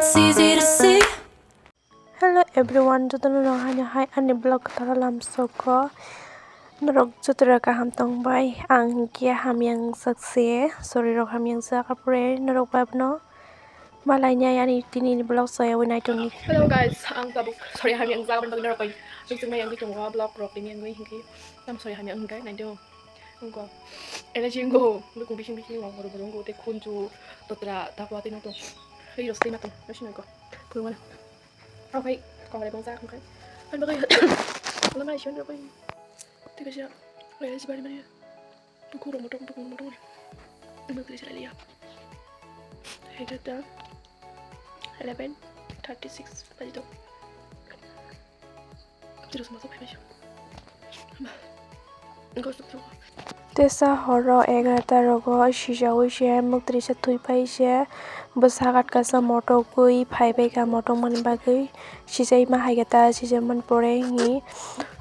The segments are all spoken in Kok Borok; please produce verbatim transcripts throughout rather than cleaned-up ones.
It's easy to see. Hello everyone, jotono rok haino hai ani vlog kwtharo lamsoko. Norok joto rok kaham tongbai, ang hinkhe hamya wngjak se, sorry rok hamya wngjak, apore norok bai bono malainai ani tini ni vlog soyawi naitongni. Hello guys, ang tabuk, sorry, hamya wngjak, aboni bagwi norok bai nukjaknai ang tongwa vlog rok tini wngwi hinkhe, tam sorry hamya wngkhe naitong. Wngkho. Ele si wngkho. Bikung bising bising wngkho, borok borok wngkho. Tei khunju, totra, takwa tei nokto. Hei, rosai matong. Rosai nokho. Phulmano. Okhai, kongre bongsa, okhai. Ani bagwi. Wala mai siyon rokoi. Tei kaisa. Ele si bari mani. Buku rok motok, buku motok. Ini bagwi selai liya. Hei, tata. Eleven thirty six baji to. Tesa horo egarota rogo sijaui se mwktwi se thwi pai se, bwsa katkasa motogwi phai bai kha, motog mani bagwi sijai ma hai khe ta sijak mani pore hinwi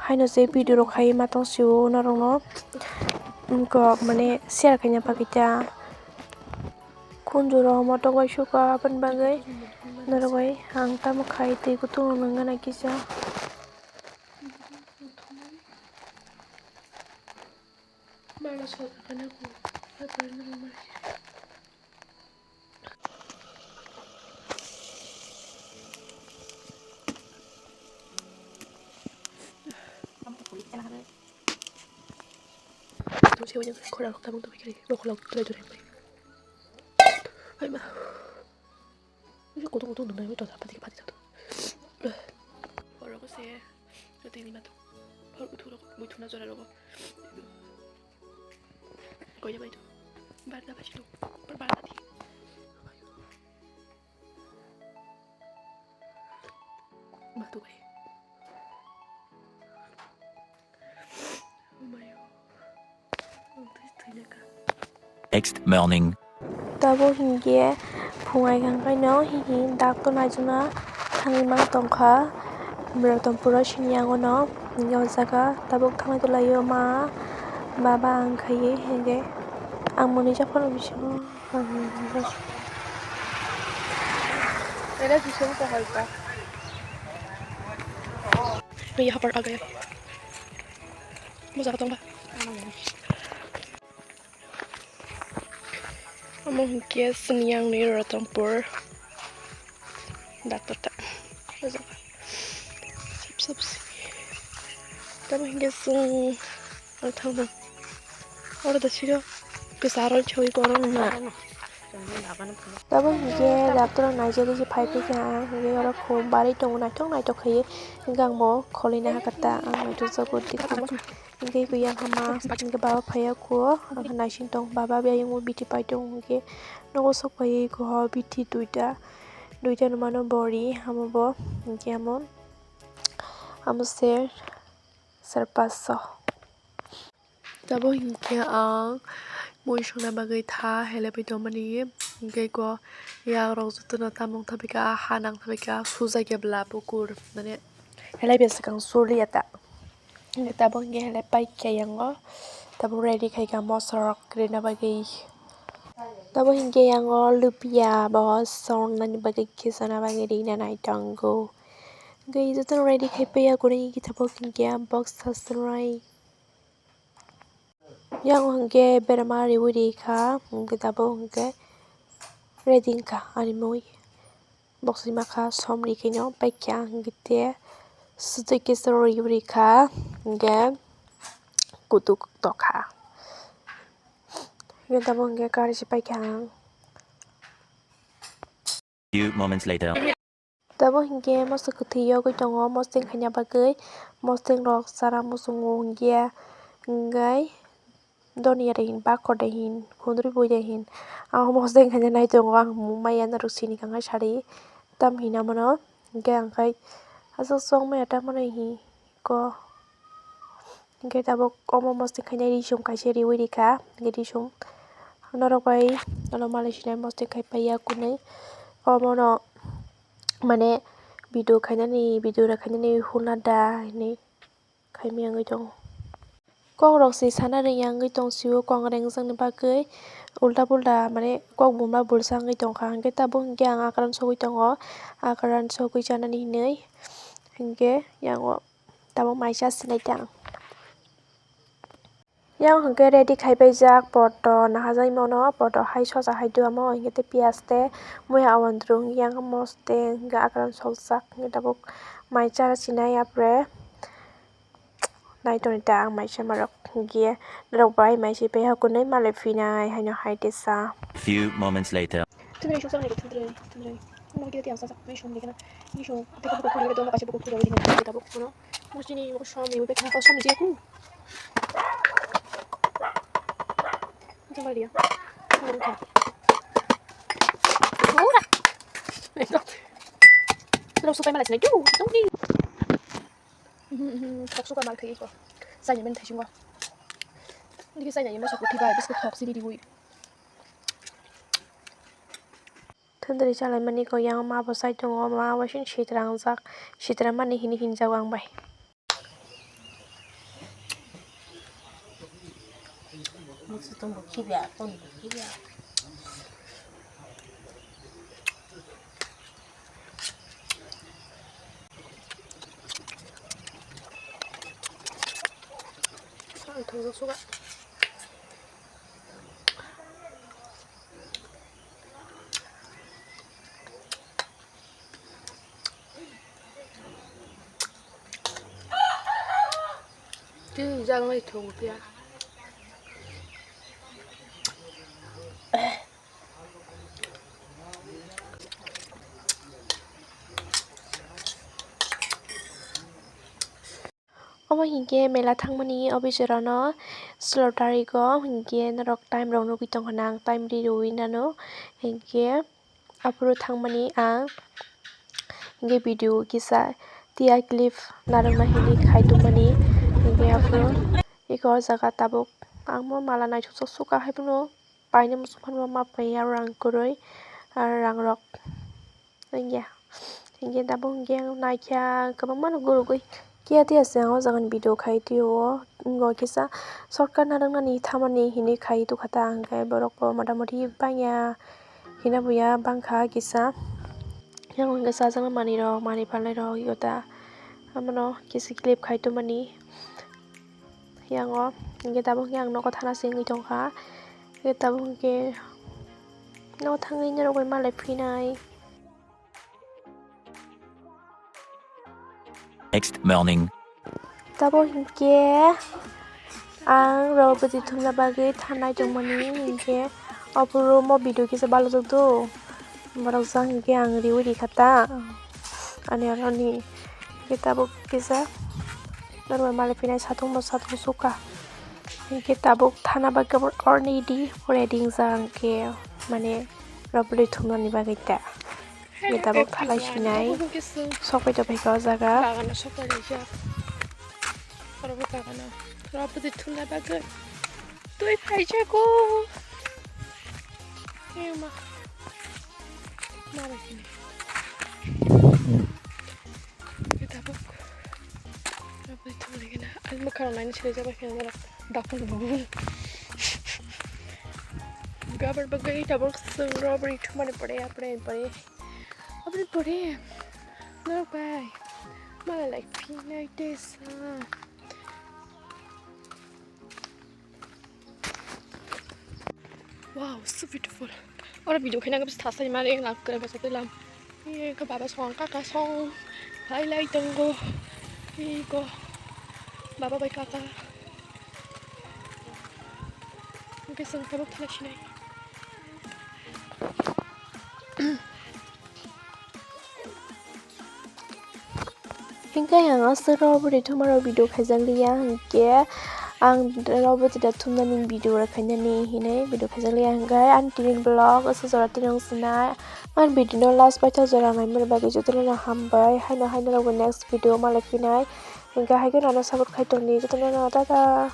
haino se video rok khai ma tong sio norok no, mane share khaina bagwi ta. Khunju rok motok bai suka aboni bagwi norok bai ang tamo khai twi kutung rok nang gana kisa. Khorang rok tabuk tongwi khe rokholok turai turai bai. Hai ma. Kutung kutung nungnai bai tong apha digi phatwi tong. Borok se twi ni matung. Hor kutung rok bui thuna jora rogo. Koya bai tong. Barda bai tong. Barda di. Matung bai. Next morning. Tabuk hinkhe phung ai kha, hwnkhe no hihi doctor naijukna thangwi mang tongkha. Ratan pura sini yango no hinkhe o jaga tabuk thangwi tonglaio ma baba ang khaiwi hinkhe ang mwnwi jak phano bisingo. Ini hapar agaya. Mo jaga tongba. Omo hinkhe chini yang ni Ratanpur doctor ta. O jaga. Sab sab si. Tamo hinkhe chwng ang thangno. Oro da siro kwcharo choi korokno na. Tabuk hinkhe doctor rok naijagwi se phai phai kha, ang hinkhe oro khum barwi tongo, naithok naithok khaiwi, hinkhe ang bo kholi nahakhe ta, ang naithok jago tei khum. Hinkhe kuya hama, hinkhe baba phaiya kho, ang khe naising tong, baba biyang o biti pai tong, hinkhe nogo sok phaiwi kho biti duita, duita ni mano bori, amo bo, hinkhe amo, amo se ser paso. Tabuk hinkhe ang mui songna bagwi tha helaiwi tongmani, hinkhe kho yakrok jotono tamung thabaikha, ha nang thabaikha, sujakya bwla bukur, mane helaibai swkang surliya ta. Hinkhe tabuk hinkhe helai paikha yango, tabuk ready khaikha mosorok rina bagwi. Tabuk hinkhe yango lupia bo songnani bagwi khe sana bagwi rina nai tongo. Hinkhe jotono ready khai paiya kuni hinkhe tabuk hinkhe box sasrai. Yang hinkhe berma riwi rikha, hinkhe tabuk hinkhe ready wngkha ani mui. Box ni makha som rikhaino paikha, hinkhe te sujui khe riwi rikha, hinkhe kutuk tokha. Hinkhe tabuk hinkhe kari se paikha ang. Few moments later. Tabuk hinkhe mosok kwthwi yogwi tongo, mosodeng khaina bagwi mosodeng rok chara muchungo hinkhe, hinkhe doniya de hin, bakor de hin, khundri bui de hin, ang mosodeng khaina nai tongo, ang mung maya norok sini kha sari tam hinamano, hinkhe ang khai aswk chong maya tamoni hi ko. Hinkhe tabuk omo mosodeng khaina risum kaisa riwi rikha, hinkhe risum norok bai ano malai sinai mosodeng khai paiya kunui. Omono mane video khainani, video rok khainani huna da hinui khaimaya wngwi tongo. Kok rok se sana rwngya wngwi tong sio, kok rengjakni bagwi ulta pulta mane kok bumba bulsa wngwi tongkha, hwnkhe tabuk hwnkhe ang akran sogwi tongo, akran sogwi chanani hinwi, hwnkhe yango tabuk mai cha sinai ta ang. Yang hwnkhe ready khai paijak poto nahajai mano, poto hai sosa hai dua mo, hwnkhe tei piyaj tei muya awandru hwnkhe yang mos tei hwnkhe akran sokjak, hwnkhe tabuk mai cha sinai apre. Nai toni ta ang mai se marok hwnkhe norok bai mai se peha kunui malai phinai haino hai tesa. Few moments later. Thundri suk sakni thundri thundri. Mo kiri tiang sa sak mai sum dikena. Ni sum te ko ko ko do ma kasi ko ko do ni ta ko ko. Mo sini mo sum ni pe ko sum ni ku. Jamba dia. Mo ka. Ora. Lo supai malai sinai tu. Tungni. Thok suka mal khai ko. Sai men thai singo. Digi sai na yemo sok uthi bai biskit thok sini diwi. Thundri chalai mani ko yang ma bo sai tongo, ma bo sin sitra wngjak, sitra mani hini hinjak ang bai. Ang thungjak suka. Tini jang lai thung pia. Omo hinkhe mela thangmani o bichorano solo tarigo hinkhe norok time rok nugui tongkha na ang time ri rwui nano hinkhe aphuru thangmani ang hinkhe video kisa tiya clip narwkna hinwi khai tongmani hinkhe aphuru eko o jaga tabuk ang bo mala naithokjak suka haiphano. Paini muchung phano ma paiya rang kwrwi, ah, rang rok wngya. Hinkhe tabuk hinkhe ang naikha kwbangma no gurugwi kiya tiya se ang o jaga ni video khai twi o. Wngkha kisa shortcut narwknani thamani hinwi khai tongkha ta, hinkhe borok bo motamoti bangya hina buya bangkha kisa. Yang hinkhe chajaknai manwi rok, manwi phalnai rok eko ta. Abono kisa clip khai tongmani. Yang o hinkhe tabuk hinkhe ang nogo thana se wngwi tongkha. Hinkhe tabuk hinkhe nogo thangwi norok bai malai phinai. Next morning. Tabuk hinkhe ang rok bwtwi thumna bagwi thanai tongmani hinkhe aphuru mo video kisa balajak do. Borok jang hinkhe ang riui rikha ta. Ani aroni hinkhe tabuk kisa norok bai malai phinai satung bo satung suka. Hinkhe tabuk thana bagwi bo already ready wngjak hinkhe mane rok bwtwi thumnani bagwi ta. Hinkhe tabuk thalai sinai sokpai tongphaikha o jaga. Bagano sokpai rijak. Oro bo bagano. Rok bwtwi thumna bagwi twi phaijago. Ema. Ma bai kini. Tabuk. Rok bwtwi thumna gana. Ani mwkhang naina silaijak bai khe norok. Dakun bubun. Gabar bagwi tabuk chwng rok bwtwi thumani pore, apre pore. Apre pore. Norok bai. Malai phinai tesa. Wow, so beautiful. Oro video khaina khe thasa ima reng lak kre basa twi lam. Ye khe baba song kaka song. Phai lai tongo. Ye ko baba bai kaka. Oke, song tabuk thala sinai. Hinkhe ang aswk rok bwtwi thumaro video khaijak liya hinkhe ang rok bwtwi da thumnani video rok khainani hinwi video khaijak liya hinkhe ani tini vlog aswk jora tini wng sinai ang video no last paithak jora naimani bagwi jotono no hambai haino haino rok bo next video malai phinai hinkhe haikhe nono support khai tongdi jotono no tata.